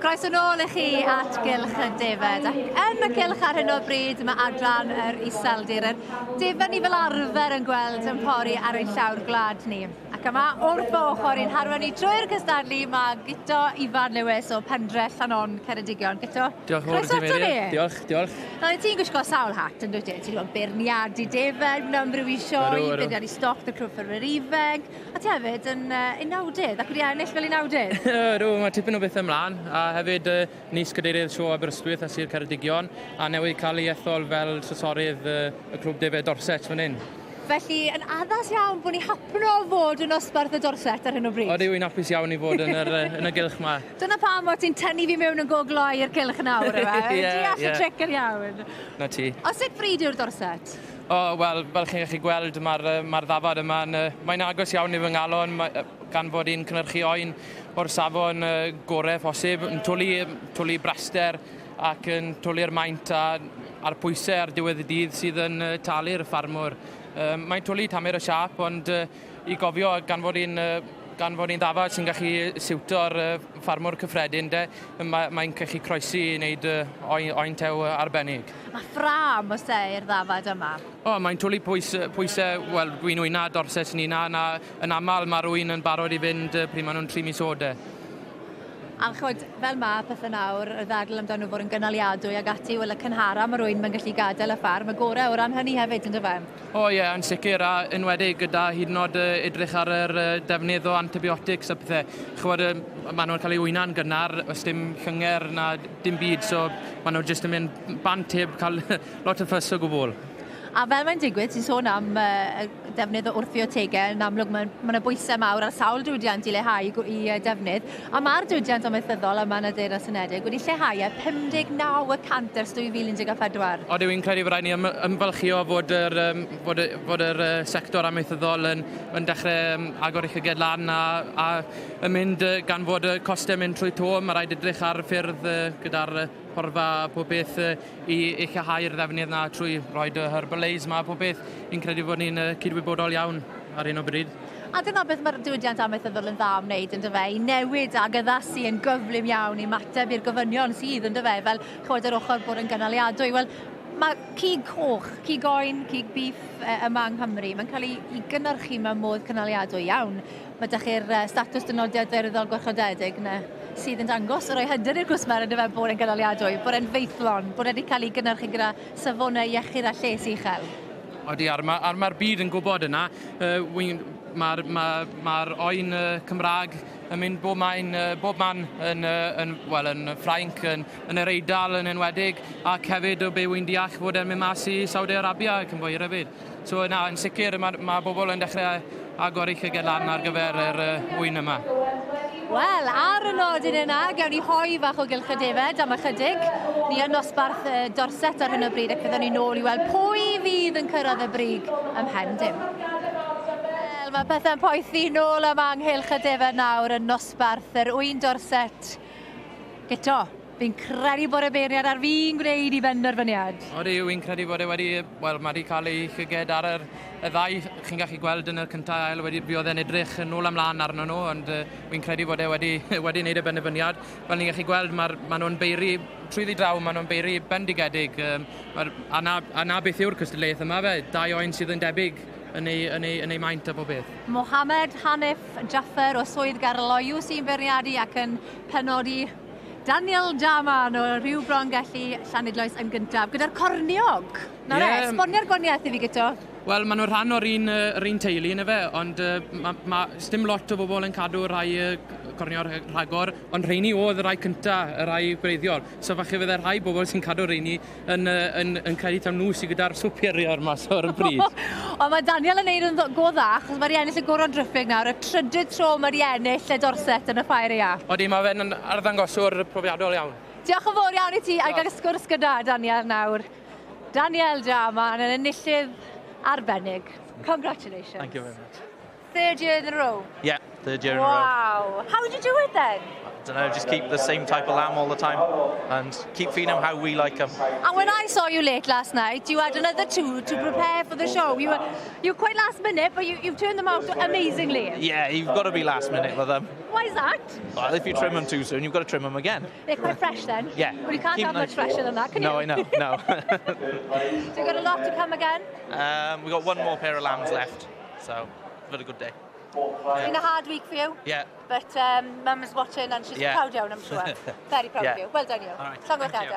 Croeso nôl i chi at Gylch y Defed ac yn y cylch ar hyn o bryd mae adran yr Iseldir, yr defed ni fel arfer yn gweld yn pori ar ein llawr gwlad ni. Ac yma wrth fy ochr i'n harwain ni trwy'r cystadlu mae Guto Ifan Lewis o Pendre Llanon Ceredigion. Guto, Diolch yn fawr i ti Mary. Diolch, diolch. Nawr, ti'n gwisgo sawl hat yn dwyt ti? Ti'n gwybod beirniadu defed mewn amryw i sioe, beirniadu stoc y clwb ffermwyr ifanc, A ti hefyd yn unawdydd ac wedi ennill fel unawdydd. Ydw, mae tipyn o bethau ymlaen a hefyd ni is-gadeirydd Sioe Aberystwyth a Sir Ceredigion a newydd cael ei ethol fel trysorydd y Clwb Defaid Dorset fan hyn. Felly, yn addas iawn bod ni hapno fod yn nosbarth y Dorset ar hyn o bryd. Odi, wy'n hapus iawn i fod yn yr, yn y gylch ma. Dyna pam o ti'n tynnu fi mewn yn go gloi i'r cylch nawr, yfe? Ie, ie. Deall y tric yn iawn. Na ti. O, sut bryd yw'r Dorset? O, wel, fel chi'n gallu gweld, mae'r ma ddafad yma'n... Mae'n agos iawn i fy ngalon, mae, gan fod hi'n cynhyrchu oen o'r safon gorau posib, yn twlu, twlu braster ac yn twlu'r maint a, a'r pwysau ar diwedd y dydd sydd yn talu'r ffarmwr. Mae'n twlu tamer y siâp, ond i gofio gan fod hi'n gan fod hi'n ddafad sy'n gallu siwto'r ffarmwr cyffredin de, mae'n mae gallu croesi i wneud oen, oen tew arbennig. Mae ffrâm oes e i'r ddafad yma? O, mae'n twlu pwys, pwysau, wel, dwi'n wyna Dorset sy'n una, na, yn aml mae rwy'n yn barod i fynd pryd maen nhw'n 3 mis oed. E. A ch'mod, fel ma' pethe nawr, y ddadl amdano fod yn gynaliadwy ag ati, wel y cynhara ma' rywun mae'n gallu gadael y ffarm, y gore o ran hynny hefyd yndyfe? O ie, yn sicr, a enwedig gyda hyd yn oed edrych ar yr defnydd o antibiotics a pethe. Ch'mod, ma' nhw'n cael eu wyna'n gynnar, oes dim llynger na dim byd, so ma' nhw jyst yn mynd bant heb cael lot o ffys o gwbl. A fel mae'n digwydd, ti'n sôn am y defnydd o wrthfiotegau, yn amlwg mae ma 'na bwysau mawr ar sawl diwydiant i leihau i defnydd, a mae'r diwydiant amaethyddol yma yn y Deyrnas Unedig wedi lleihau e 59 y cant ers 2014. Odi, wi'n credu bod rhaid ni ym ymfalchïo fod yr, um, fod, fod yr uh, sector amaethyddol yn, yn dechrau um, agor ei llyged lan a, a yn mynd gan fod y costau mynd trwy to, mae rhaid edrych ar ffyrdd gyda'r porfa a pob beth i, i lleihau'r ddefnydd na trwy rhoi y herbalays ma a pob beth. Fi'n credu bod ni'n cydwybodol iawn ar hyn o bryd. A dyna beth mae'r diwydiant amaethyddol yn dda am wneud, yn dyfe, i newid ag addasu yn gyflym iawn i ymateb i'r gofynion sydd, yn dyfe, fel chwed yr ochr bod yn gynaliadwy. Wel, mae cig coch, cig oen, cig beef yma yng Nghymru, mae'n cael ei, ei gynhyrchu mewn modd cynaliadwy iawn. Mae 'da chi'r statws dynodiad daearyddol gwarchodedig 'na sydd yn dangos o roi hyder i'r cwsmer yndyfe bod e'n gynaliadwy, bod e'n feithlon, bod e 'di cael ei gynhyrchu gyda safonau iechyd a lles uchel. Odi, a'r ma' ma'r byd yn gwybod yna. Mae'r ma, ma oen Cymraeg yn mynd bob, maen, bob man yn, yn, well, yn Ffrainc, yn, yn yr Eidal yn enwedig, ac hefyd o be wy'n deall fod e'n mynd mas i Saudi Arabia ac yn fwy hefyd. So na, yn sicr mae, ma bobl yn dechrau agor eu llyged lan ar gyfer yr ŵyn yma. Wel, ar y nodyn yna, gewn ni hoi fach o gylch y defed am ychydig. Ni yn nosbarth Dorset ar hyn o bryd ac fyddwn ni nôl i weld pwy fydd yn cyrraedd y brig ymhen dim. Wel, mae pethau'n poethi nôl yma ynghylch y defed nawr yn nosbarth yr ŵyn Dorset. Guto, Fi'n credu bod y beirniad ar fin gwneud i benderfyniad. Odi, wy'n credu bod e wedi, wel, mae wedi cael ei llyged ar yr, y ddau chi'n gallu gweld yn y cyntaf ail wedi fuodd e'n edrych yn ôl amlaen arno nhw, ond uh, wy'n credu bod e wedi, wedi wneud y benderfyniad. Fel ni'n gallu gweld, mae'r, ma nhw'n beiri, trwyddi draw, maen nhw'n beiri bendigedig. Um, a, na, a na beth yw'r cystadleuaeth yma fe, dau oen sydd yn debyg yn ei, yn ei, yn ei maint a bob beth. Mohamed Hanif Jaffer o Swydd Gaerloyw sy'n beirniadu ac yn penodi Daniel Jarman o Rhiw Brongelli, Llanidloes yn gyntaf, gyda'r corniog. Nawr yeah. e, esbonio'r gwaniaeth i fi gyto. Wel, maen nhw'n rhan o'r un, yr un teulu yn efe, ond uh, ma, ma, dim lot o bobl yn cadw rhai uh, corniog rhagor, ond rheini oedd y rhai cynta, y rhai gwreiddiol. So falle fydde rhai bobl sy'n cadw rheini yn, yn, yn credu taw nhw sydd gyda'r superior mas o'r bryd. Ond mae Daniel yn neud yn go dda, achos mae wedi ennill y goron driffig nawr, y trydydd tro mae wedi ennill y Dorset yn y ffair aeaf. Odi, mae fe'n arddangoswr profiadol iawn. Diolch yn fawr iawn i ti, a gael sgwrs gyda Daniel nawr. Daniel Jarman yn enillydd arbennig. Congratulations. Thank you very much. Third year in a row. Yeah. Third year in a row. Wow. How did you do it then? I don't know, just keep the same type of lamb all the time and keep feeding them how we like them. And when I saw you late last night, you had another two to prepare for the show. You were quite last minute, but you've turned them out amazingly. Yeah, you've got to be last minute with them. Why is that? Well, if you trim them too soon, you've got to trim them again. They're quite fresh then. Yeah. Well, you can't Keep have them much nice. fresher than that, can you? No, I know, no. So you've got a lot to come again? We've got one more pair of lambs left, so we've had a good day. It's been a hard week for you. Yeah. But Mum is watching and she's Yeah. proud of you, I'm sure. Very proud of Yeah. you. Well done you. All right, Llongyfarchiadau. thank you.